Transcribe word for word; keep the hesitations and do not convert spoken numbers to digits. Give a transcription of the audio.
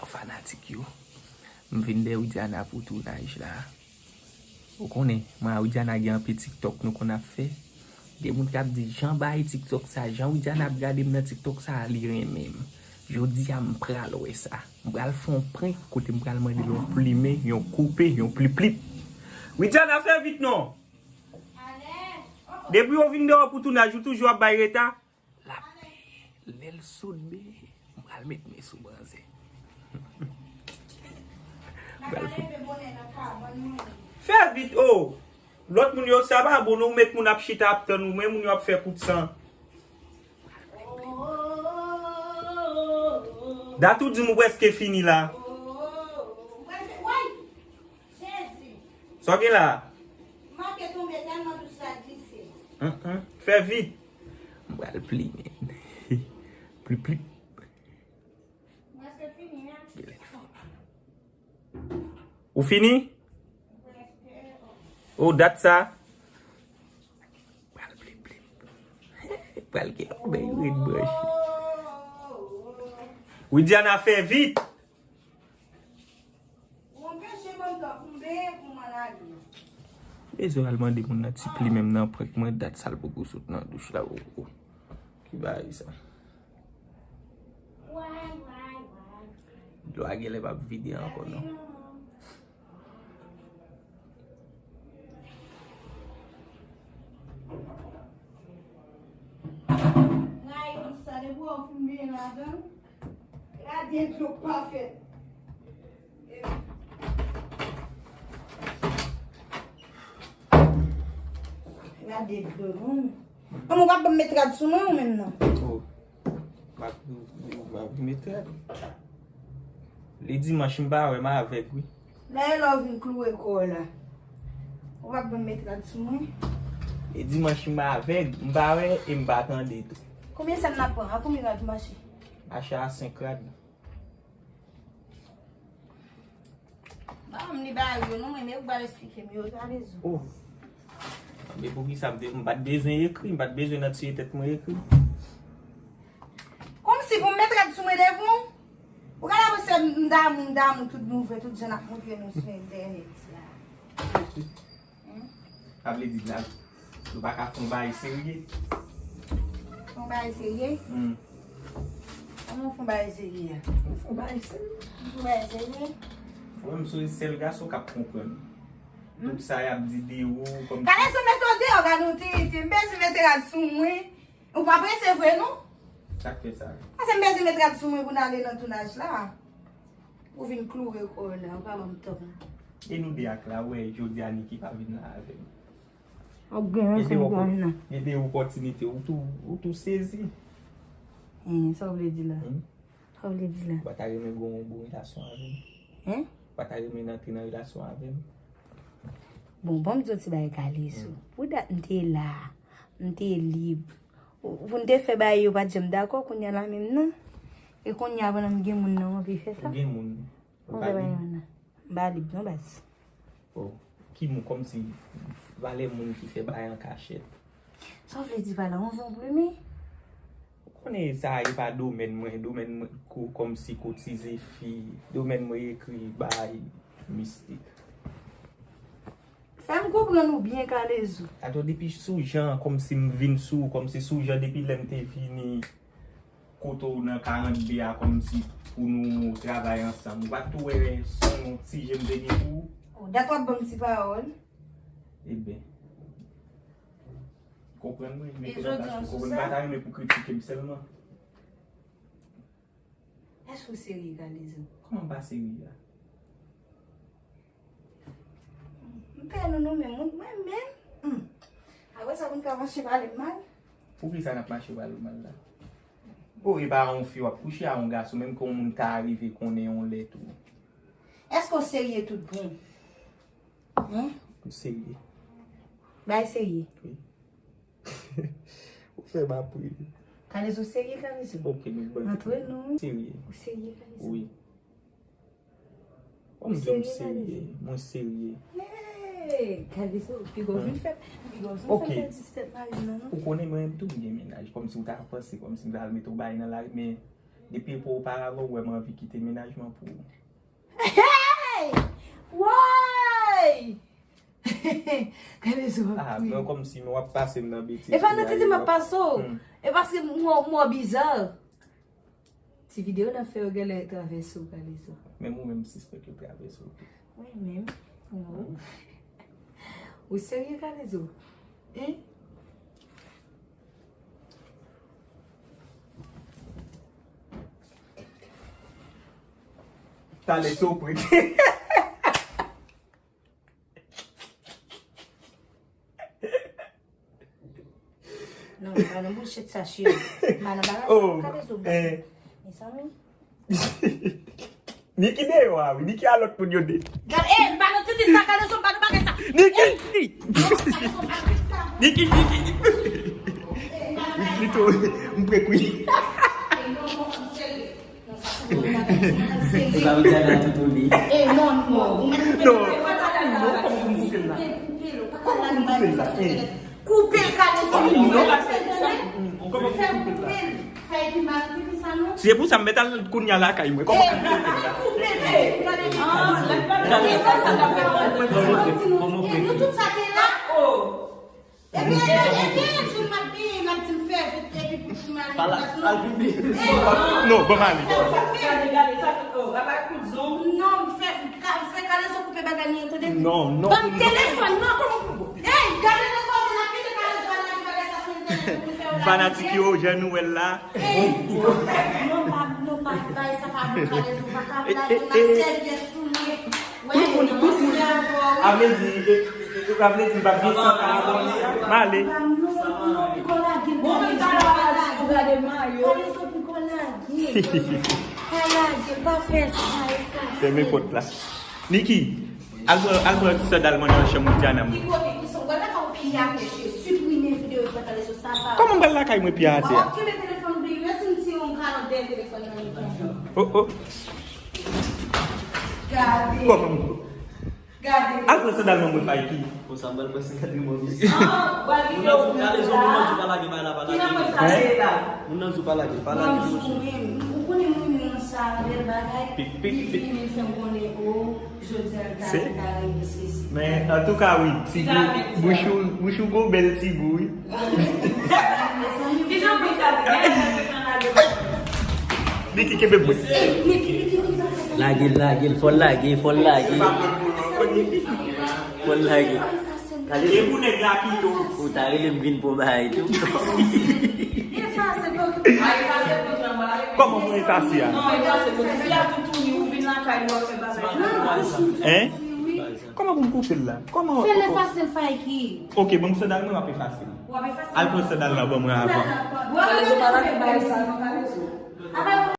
Fanatik yo, m vin dèyè Widiana pou tounaj la. Ou konnen, mwen a Widiana gen anpil TikTok nou konn ap fè. Gen moun k ap di, "Jan bay TikTok sa, jan Widiana ap gade m nan TikTok sa, li renmen m." Jodi a, m pral wè sa. M pral fè yon prank kote m pral mande l yon plimen, yon koupe, yon pliplip. Widiana, fè vit non! Depi w vin dèyè pou tounaj, ou toujou ap bay reta? L ap peye. Lè l sot byen, m pral met men sou manzè. M pral fout. Fè vit, o! Lòt moun yo, sa pa bon, non, ou met moun ap chita ap tann ou, men moun yo ap fè kout san. Dat ou di m ou prèske fini la. Sa w gen la? Hum, hum. Fè vit. M pral plimen. Plip, plip. Ou fini? O, dat sa. Pral plip, plip. Pral gen lòt bèy red branche. Widiana, fè vit. Ou anpeche ban m tan pou m benyen pou m al ale. Bezwen al mande moun nan ti plimen m nan prank mwen, dat sa l poko sot nan douch la, o, o. Ki bagay sa? Dlo a genlè p ap vide ankò, non. Gade dlo k pa fèt. Gade dlo, non. An, ou p ap ban m met rad sou mwen ou menm nan? O. M ap, m ap met rad. Li dimanch m pa wè, m avèg, wi. Dayè lè w vin kloure kò w la, ou p ap ban m met rad sou mwen? E dimanch m avèg, m pa wè e m pa tande tou. Konbyen sèn n ap pran? A konbyen rad mache? Mache a senk rad. Ba m li ba yo non, men ou pral esplike m yo, sa vle di. O. Men poukisa m te, m pa t bezwen ekri, m pa t bezwen nan tiye tèt mwen ekri. Kòmsi pou m met rad sou mwen devan w? Ou ka la panse m damou, m damou tout nouvèl, tout jan n ap montre nou sou entènèt la. Sa vle di la, nou pa ka fè yon bagay serye? Fè yon bagay serye? Hmm. Kòman fè yon bagay serye a? Fè yon bagay serye. Fè yon bagay serye? Mwen, m se sèl gason k ap konprann. Hmm? Tout sa y ap di de ou, kòmsi. Kale sou mete w deyò, gade yon tenten, m bezwen mete rad sou mwen. Ou pa prese vre non? Sa k fè sa? Paske m bezwen met rad sou mwen pou n ale nan tounaj la. Ou vin kloure kò w la, ou pa ban m tan. E nou de ak la, ou wè jodi a Niki pa vin la avè m. Ap gen yon sèl gaz nan. Gen de opòtinite, ou tou, ou tou sezi. Hen, sa w vle di la? Hmm? Sa w vle di la? Ou pa ta renmen gen yon bon relasyon avè m? Hen? Ou pa ta renmen antre nan relasyon avè m? Bon, ban m di w ti bagay, Kalezo. Hmm. Pou dat m te la, m te lib. Ou, pou n te fè bagay yo pa t janm dakò, kounye a la menm nan. E kounye a pandan m gen moun nan, w anvi fè sa? Ou gen moun? Ou pa lib? M pa lib non, baz. O, ki moun, kòmsi valè moun ki fè bagay an kachèt? Sa w vle di pa la, yon zon plumen? Ou konnen sa e pa domèn mwen, domèn mwen ko-, kòmsi kotize fi, domèn mwen ekri bay mistik. Fè m konprann ou byen, Kalezo. Atò, depi sou jan, kòmsi m vin sou, kòmsi sou jan, depi lè m te vini kote w nan karannde a, kòmsi pou nou travay ansanm. Ou pa t tou wè se yon ti je m te gen pou ou? O, dat w ap ban m ti pawòl. Eben. Konprann mwen, men konprann, paske konprann, m pa ta renmen pou kritike m sèlman. Èske w serye, Kalezo? Kòman m pa serye a? M pè nou, nou menm, mwen, mwen menm. Hmm. Apre sa, pou n ka mache pale m mal? Poukisa n ap mache pale w mal la? O, e pa yon fi w ap kouche a yon gason, menm ke yon moun ka rive konnen yon lè tou. Èske w serye tout bon? Hen? M serye. Bagay serye? Wi. Ou fè m ap ri. Kalezo serye, Kalezo. Ok, nou bon. Antre nou. Serye. Ou serye, Kalezo? Wi. Ou serye, Kalezo? Mwen serye. Mwen serye. Hey, Kalezo, piga w vin fè, piga w vin fè pèdi ti tèt mari m nan, non? Ou konnen mwen menm tou m gen mennaj. Kòmsi ou ta panse, kòmsi m ta al mete yon bagay nan lari, men Depi pou oparavan, ou wè m anvi kite mennaj mwen pou ou. Hey! Woy! Kalezo ap Ah, kriye. men kòmsi men w ap pase m nan betiz. E pa nan tete m ap pase w. Hmm. E paske m wè w bizar. Ti videyo n ap fè yo genlè travèse w, Kalezo. Menm ou menm sispèk yo travèse w. Mwen menm. Non. Ou serye, Kalezo? Hein? Talè sou prik. Non, pa nan bullshit sa, cheri. Pa nan bagay sa, Oh, Kalezo. eh. Mezanmi. Niki deyò a wi, Niki a lòt moun yo de. Gad, eh, pa nan tete sa, Kalezo, pa nan bagay sa. Niki! Niki, Niki! Li tou, m prek wi. Ou pa vle gade a toutou li. Eh, non, non. Non. Koupe l, Kalezo. Se pou sa m met al kounye a lakay mwen. Kòman m ap koupe l la? Nou tout sa te la. Epi, epi, epi, epi, m ap di, m ap di m fè vit, epi pou ti mari. Pala, al vin. Non, ban m ale. Non, m fè, ka- fè Kalezo koupe bagay li an, tande? Non, non. Ban m telefòn, non, kòman pou. Hey, gade nan kòze la, kite Kalezo al lage bagay sa sou entènèt pou fè yo lage. Fanatik yo, jan nou wè l la. Hey, non, pa, non, pa, bagay sa pa bon, Kalezo, pa ka blaze, m ap sèvyèt sou li. Tout moun, tout moun. A vle di, e, e, e, a vle di, m pa gen san ka abòne. M ale. Fèmen pòt la. Niki, al pran, al pran sandal mwen nan chanm Diana mwen. Kòman m pral lakay mwen pye atè a? Oh, oh. Kòman m Al pran sandal nan mwen Faiki. Bon, sa m pral pran sandal nan mwen mesye. Moun nan di w Kalezo, moun nan di w pa lage bagay la, pa lage. Moun nan di w pa lage, pa lage. Pik, pik, pik. Men antouka wi, ti gou, bouch ou, bouch ou gon bèl ti gou wi. Niki kenbe mwen. Lage l, lage l, fò l lage, fò l lage. Fò l lage. E pou nèg la pito. Ou ta rele m vin pou bagay tou. Kòman pou efase a? Hein? Kòman pou m koupe l la? Kòman? Fè l efase l Faiki. Ok, ban m sandal mwen, m ap efase l. Al pran sandal la ban mwen avan.